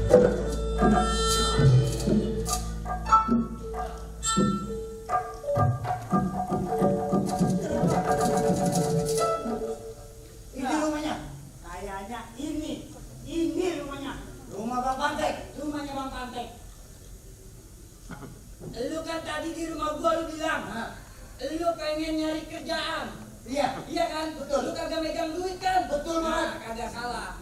Ini rumahnya. Kayaknya ini rumahnya. Rumah Bang Pantek. Rumahnya Bang Pantek. Lu kan tadi di rumah gua lu bilang, lu pengen nyari kerjaan. Iya kan? Betul. Lu kagak megang duit kan? Betul banget. Nah, kagak salah.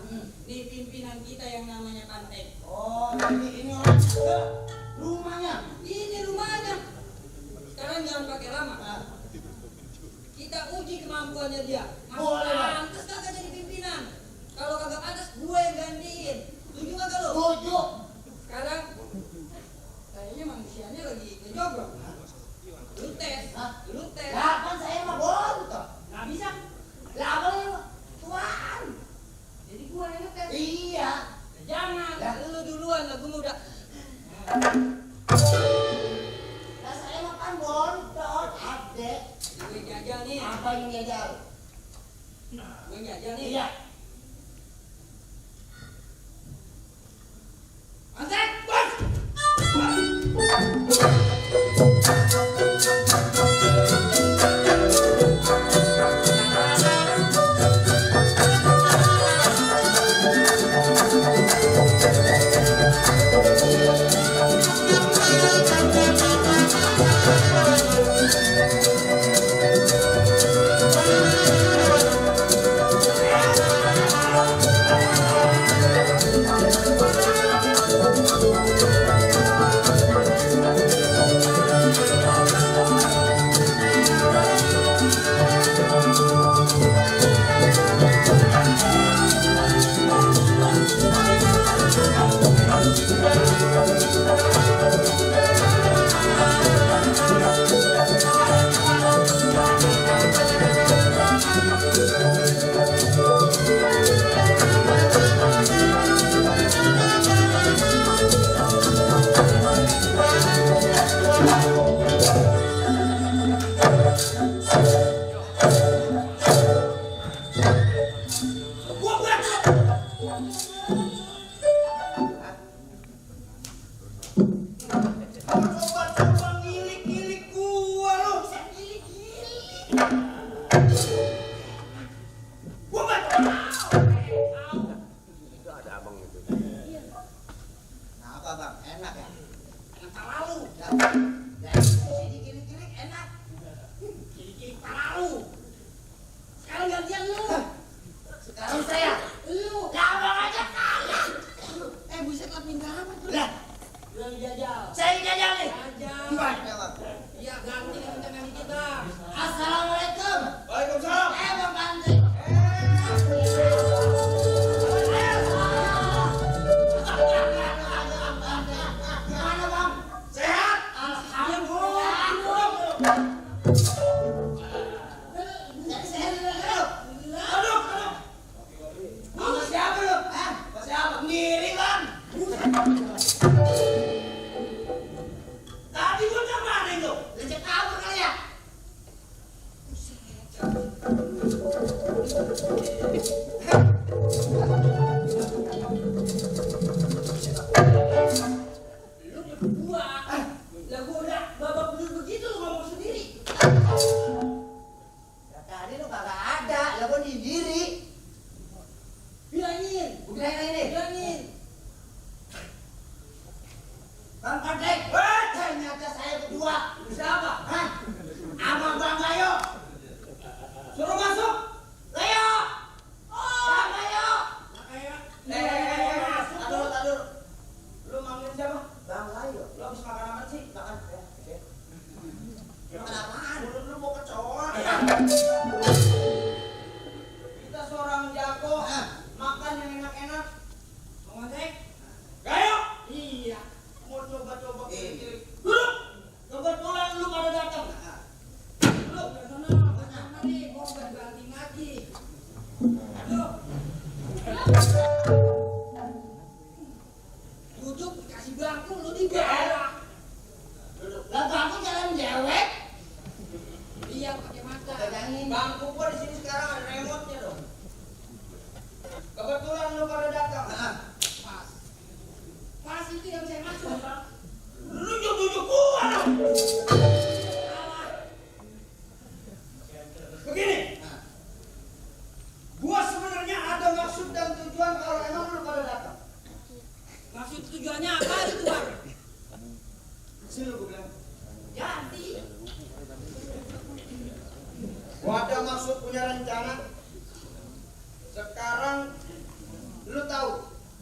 Ini pimpinan kita yang namanya Pantek. Oh, jadi ini orang juga rumahnya. Ini rumahnya. Sekarang jangan pakai lama. Kita uji kemampuannya dia. Boleh. Pantes kagak jadi pimpinan. Kalau kagak pantas gue yang gantiin. Setuju kagak lo? Setuju. Sekarang kayaknya manusianya lagi ngejogrok. Lu tes. Lu tes. Lah kan saya mah bontot. Nggak bisa. Lah abang lu tuan. Jadi gua yang ngetes. Iya. Jangan. Lah lu duluan lah gua udah. Lah saya mah kan bontot. Update. Gue jajal nih. Apa yang jajal? Gue jajal nih. Iya. Pantek, bos!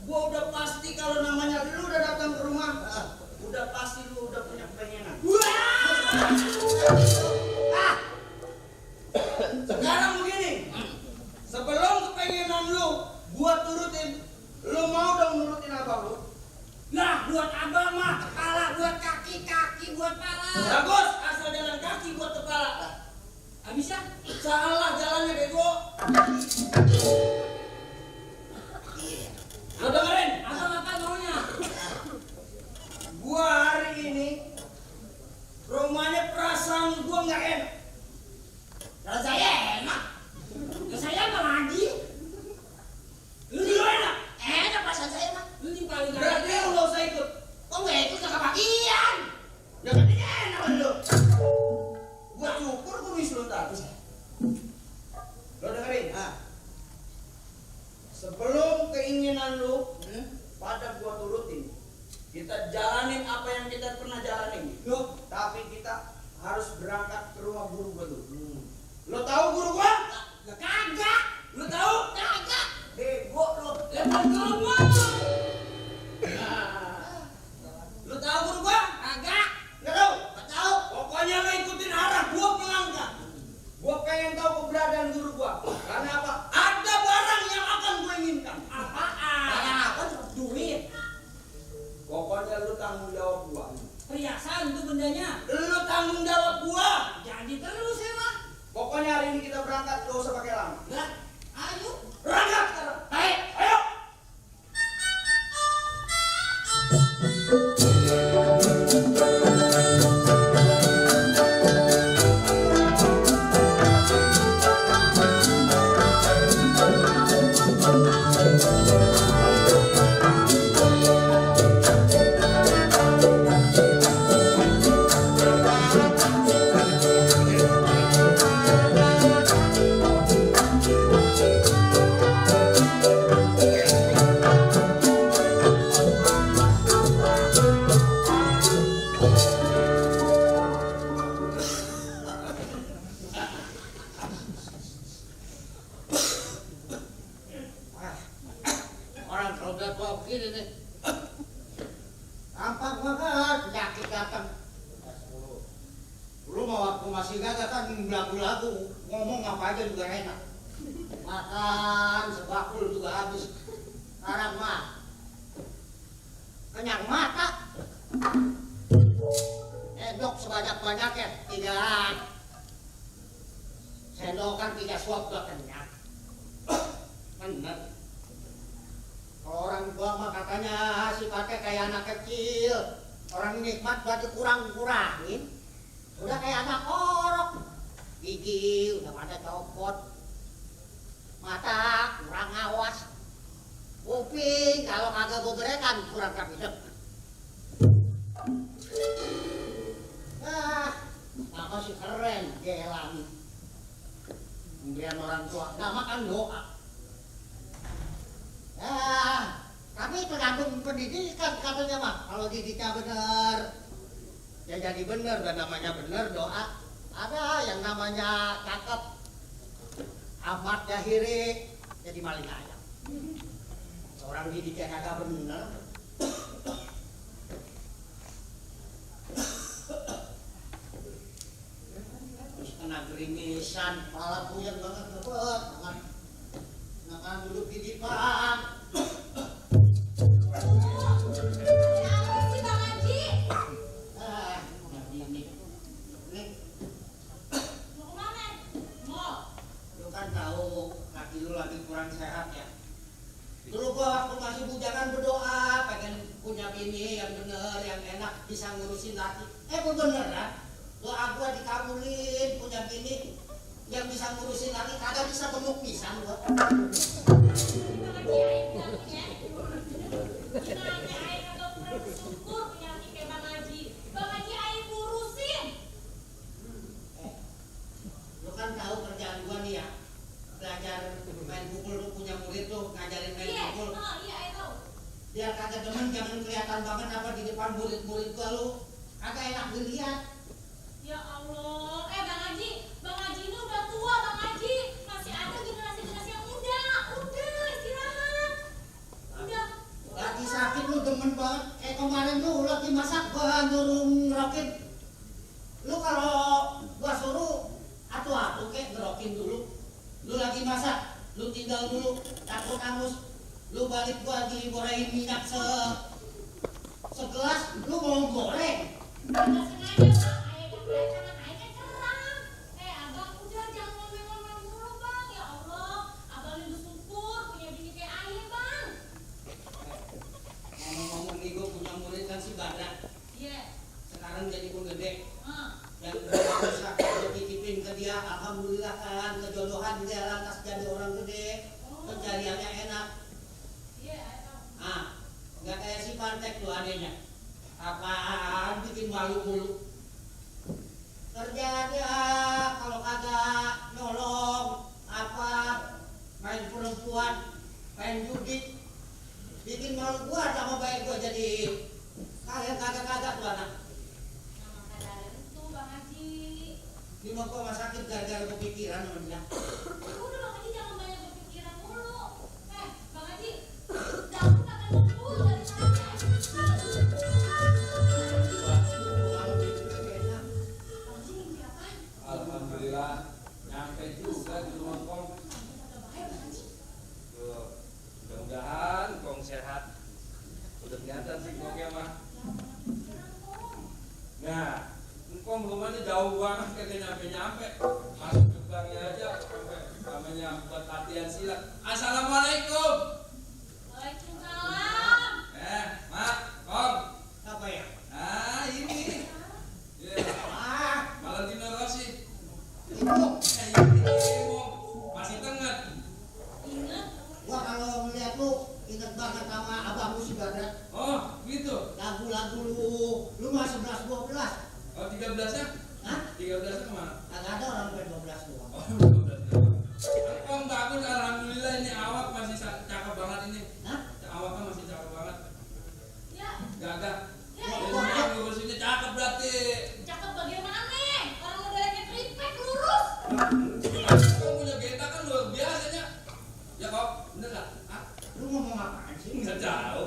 Gua udah pasti kalau namanya lu udah datang ke rumah, udah pasti lu udah punya kepengenan. Sekarang begini, sebelum kepengenan lu, gua turutin, lu mau dong nurutin abang lu? Lah, buat abang mah kepala, buat kaki, kaki buat pala. Bagus, asal jalan kaki buat kepala. Bisa? Salah jalannya bego. Lo dengerin? Abang apa maunya? Gua hari ini rumahnya perasaan gua nggak enak. Kalau saya enak. Kalau saya apa lagi? Lu enak? Enak perasaan saya mah. Lu yang paling Berarti lu nggak usah ikut. kok nggak ikut ke kebagian? Jangan enak lu. Gua cukur kumis lu tadi. Lo dengerin? Sebelum keinginan lu pada gua turutin, kita jalanin apa yang kita pernah jalanin. Loh, Tapi kita harus berangkat ke rumah guru gua tuh. Lo tahu guru gua? lah kagak. Lo tahu? Kagak. Bego lo. Lepas ngomong. Lo tahu guru gua? Kagak. Nggak tahu? Nggak tahu. Pokoknya lo ikutin arah gua melangkah. Gua pengen tahu keberadaan guru gua. Karena apa? Ada barang yang akan gua inginkan. Apaan? Kayak apa cuma duit. Pokoknya lu tanggung jawab gua. Perhiasan tuh bendanya. Lu tanggung jawab gua. Jadi terus ya mah. Pokoknya hari ini kita berangkat, gak usah pakai lama. Lah, ayo. Berangkat sekarang. Baik. Ayo. Orang kalau udah tua begini nih, gampang banget penyakit datang. Lu mau waktu masih gagah kan lagu-lagu, ngomong apa aja juga enak. Makan sebakul juga habis. Sekarang mah kenyang mata. Endok sebanyak-banyaknya, 3 sendokan 3 suap udah kenyang. Bener. Orang tua mah katanya sifatnya kayak anak kecil. Orang nikmat berarti kurang-kurangin. Udah kayak anak orok. Gigi udah pada copot. Mata kurang awas. Kuping kalau kagak beberekan kurang kapidek. Apa sih keren gelang. Kemudian orang tua nggak makan doa. Tapi tergantung pendidikan katanya mah. Kalau didiknya bener, ya jadi bener. Dan namanya bener doa. Ada yang namanya cakep, amat jahiri, jadi maling ayam. Orang didiknya kagak bener. Terus kena gerimisan, kepala puyeng banget ngebet banget. Makan duduk di depan. Lu kan tahu kaki lu lagi kurang sehat ya. Dulu gua waktu masih bujangan berdoa pengen punya bini yang bener, yang enak, bisa ngurusin laki. Gua beneran doa gua dikabulin, punya bini yang bisa ngurusin laki, kagak bisa gemuk pisan gua. Lu kan tahu kerjaan gua nih ya, belajar main pukul, lu punya murid tuh ngajarin main pukul. Biar kagak demen, jangan kelihatan banget apa di depan murid-murid gua lu, kagak enak dilihat. Ya Allah, Bang Haji ini udah tua, Bang Haji. Masih ada generasi-generasi yang muda. Udah, istirahat. Udah. demen banget. Kayak kemarin lu lagi masak gua nyuruh ngerokin. Lu kalau gua suruh atu-atu kayak ngerokin dulu. Lu lagi masak, lu tinggal dulu, takut hangus. Lu balik gua digorengin minyak segelas, lu mau goreng. Nggak sengaja bang, tangan ayah kan keram. Abang udah jangan ngomel-ngomel mulu bang. Ya Allah, abang itu syukur punya bini kayak ayah bang. Ngomong-ngomong nih gua punya murid kan si Badar. Iya. Sekarang jadi pun gede. Ah. Yang gua bisa gua titipin ke dia, alhamdulillah kan kejodohan dia lantas jadi orang gede. Pencariannya enak. Iya, ayah tahu. Ah, nggak kayak si Pantek tuh adanya. Apaan bikin malu mulu. Kerja aja kalau kagak nolong apa main perempuan, main judi, bikin malu gua sama baik gua jadi kalian kagak tuh anak. Nama kadang itu bang Haji. Ini mah gua mah sakit gara-gara kepikiran sama dia. Udah bang Haji jangan banyak berpikiran mulu. Bang Haji, dapur akan ngumpul dari sana. Bang Haji mimpi apaan? Alhamdulillah nyampe juga di rumah Kong. Kata bahaya bang Haji. Tuh, mudah-mudahan Kong sehat. Udah kelihatan sih Kongnya mah. Nah, Kong rumahnya jauh banget kagak nyampe-nyampe. Masuk ke gangnya aja sampai namanya buat latihan silat. Assalamualaikum. Waalaikumsalam. Mak, Kong. Apa ya? Ah, ini. Ya, Ah, Valentino Rossi. itu Ini masih tengah. Ingat? gua kalau melihat lu inget banget sama abangmu si Badar. Oh, gitu. Lagu-lagu lu mah 11-12. Oh, 13-nya? Hah? 13-nya kemana? Kagak ada orang sampai 12 doang. Oh, 12. Kong bagus, alhamdulillah ini awak masih cakep banget ini. Hah? Awaknya masih cakep banget. Ya, Gagah. ya, Ini ya. ngurusinnya cakep berarti. Cakep bagaimana? Orang modelnya triplek lurus. Kong punya genta kan luar biasanya. Ya Kong, bener gak? Hah? Lu ngomong apaan sih? Nggak tahu.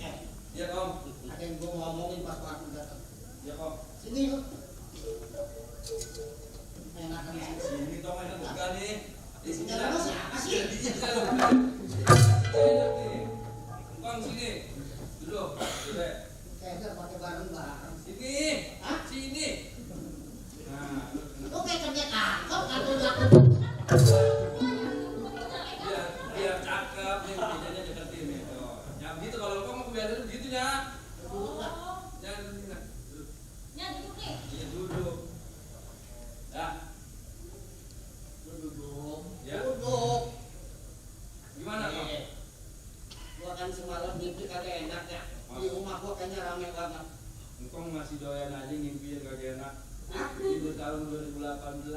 Eh, Ya Kong. ada yang gua ngomongin pas waktu datang. Ya Kong. Sini lu. Enakan sini. Sini Kong enak bukan nih. Di sini Jalan lu siapa sih? Di sini lah. Kong sini. Duduk. Duduk. Kayaknya pakai bareng-bareng. Sini. Hah? Sini. Nah, Lu kayak kerja tangkap kan lu takut. biar cakep nih mejanya deketin nih. Tuh. Ya begitu kalau kau mau kebiasaan begitu ya. Duduk lah. Jangan duduk. Duduk. Ya, duduk nih. Iya duduk. Ya. Duduk. Ya. Duduk. Gimana kok? Gua kan semalam mimpi kagak enak ya. Di rumah gua kayaknya rame banget. Engkau masih doyan aja ngimpi yang kagak enak. Hah? Itu tahun 2018.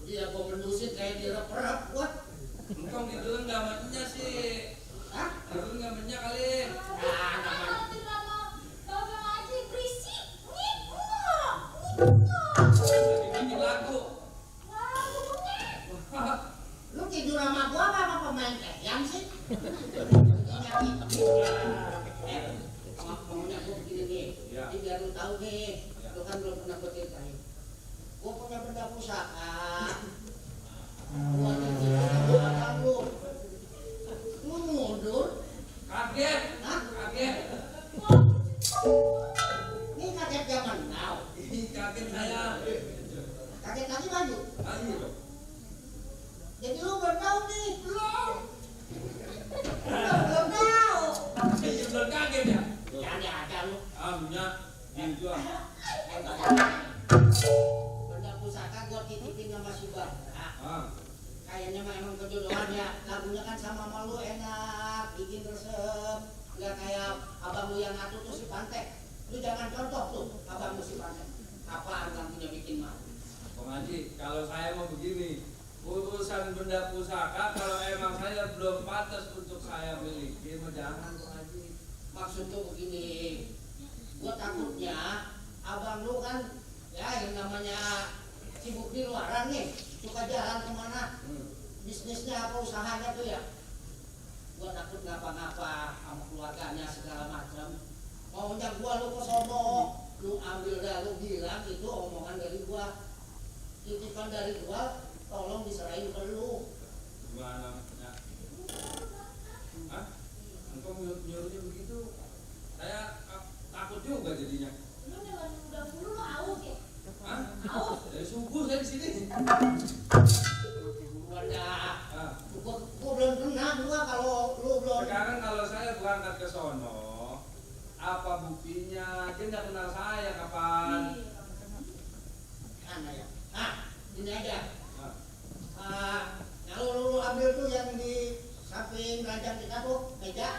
Dia gua mendusin kayak direp-rep buat. Engkau gitu enggak matnya sih. Hah? Itu enggak matnya kali. Lagi bikin lagu. Lu tidur sama gua apa sama pemain yang sih? Maunya gua begini nih. Ya. Jadi biar lu tahu nih. Ya. Lu kan belum pernah gua ceritain. Gua punya benda pusaka. Gua titipin lu. Lu mundur. Kaget. Hah? Kaget. Ini kaget zaman now. Ih, kaget saya. Kaget lagi maju. Ayo dong. Jadi lu belum tahu nih. Belum. Belum tahu. Iya belum kaget ya. Jangan aja lu. Amnya gitu ah. Benda pusaka gua titipin sama si Badra. Ah. Kayaknya mah emang kejodohan ya. Lagunya kan sama lu enak, bikin resep. Nggak kayak abang lu yang ngatur tuh si Pantek. Lu jangan contoh tuh abang lu si Pantek. Apaan lagunya bikin mah? Bang Haji, kalau saya mau begini, urusan benda pusaka kalau emang saya belum pantas untuk saya miliki, jangan Bang Haji. Maksud tuh begini. Gua takutnya abang lu kan ya yang namanya sibuk di luaran nih, suka jalan kemana, bisnisnya apa usahanya tuh ya. Gua takut ngapa-ngapa sama keluarga keluarganya segala macam. Maunya gua lu ke sono, lu ambil dah, lu bilang itu omongan dari gua, titipan dari gua, tolong diserahin ke lu. Gimana? Ya. Hah? Engkau nyuruhnya begitu? Saya takut juga jadinya. Lu udah mulu lu aus ya? Hah? Aus. Dari subuh saya di sini. Buruan dah. Ah. Gua belum pernah gua kalau lu belum. Sekarang kalau saya berangkat ke sono, apa buktinya? Dia nggak kenal saya kapan? Mana ya? Ini aja. Ah. Kalau lu ambil tuh yang di samping ranjang kita tuh meja,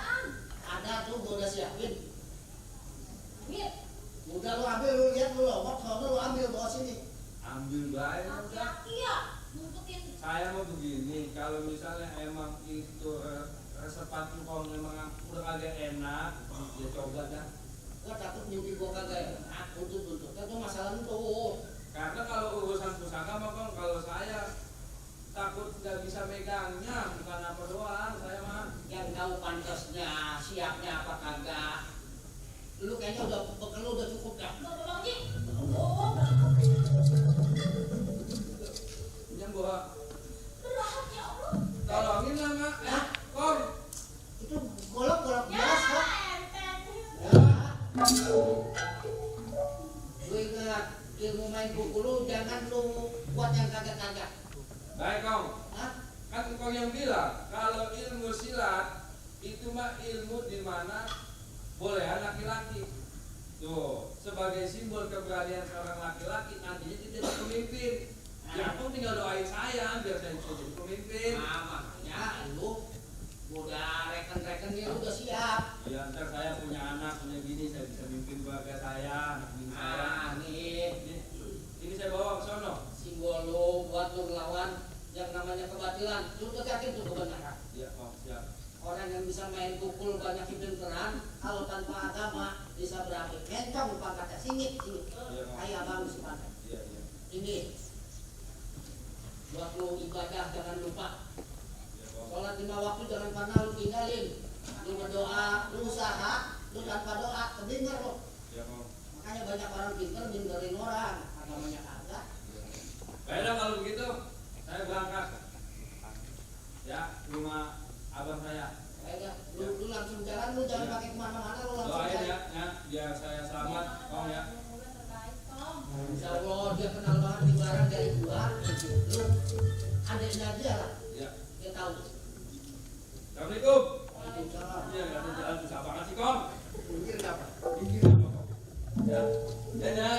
ada tuh gua udah siapin. Udah lu ambil, lu lihat lu lomot, soalnya lu ambil bawa sini. Ambil baik. Laki-laki ya, ngumpetin. Saya mau begini, kalau misalnya emang itu resepan kalau memang udah agak enak, ya coba dah. Gua takut mimpi gua kagak enak, tuntut itu masalah itu. Karena kalau urusan pusaka mah Bang, kalau saya takut nggak bisa megangnya, bukan apa doang, saya mah. Yang tahu pantasnya, siapnya apa kagak. Lu kayaknya udah bekal lu udah cukup dah. Bang Ji. Yang bawa Berat ya Allah. tolongin lah mak, Kong. Itu golok Ya, biasa. enteng. Lu ingat ilmu main buku lu jangan lu buat yang kagak-kagak. Baik Kong, Hah? kan Kong yang bilang kalau ilmu silat itu mah ilmu di mana bolehan laki-laki. Tuh, sebagai simbol keberanian seorang laki-laki nantinya dia jadi pemimpin. Ya, Kong tinggal doain saya biar saya bisa jadi pemimpin. Nah, makanya lu udah reken-rekennya lu udah siap. Ya, ntar saya punya anak, punya bini, saya bisa mimpin keluarga saya, anak bini saya. Nih, Ini saya bawa ke sono. simbol lu buat lu ngelawan yang namanya kebatilan. Lu yakin tuh kebenaran. Iya, Kong, siap. Orang yang bisa main pukul banyak pinteran, kalau tanpa agama bisa berakhir. Mencong pangkatnya, singit. Iya, Kong. Kayak abang si pantai. Iya, iya. Ini buat lu ibadah jangan lupa. Iya, Kong. Sholat 5 waktu jangan pernah lu tinggalin. Lu berdoa, lu usaha, lu tanpa doa, kedengar lo. Iya, Kong. Makanya banyak orang pinter minterin orang, agamanya kagak. Baiklah kalau begitu, saya berangkat. Ya, rumah abang saya. Kayaknya lu langsung jalan, lu jangan Iya. pakai kemana-mana, lu langsung Doain jalan. ya, biar saya selamat, Kong ya. Semoga terbaik, Tom. Insya Allah dia kenal banget di barang dari gua. Lu adeknya aja lah, Iya. dia tahu. Assalamualaikum. Waalaikumsalam. Iya, nggak ada jalan susah banget sih, Kong. Mikir apa? Mikir apa, Kong? Ya, dan ya.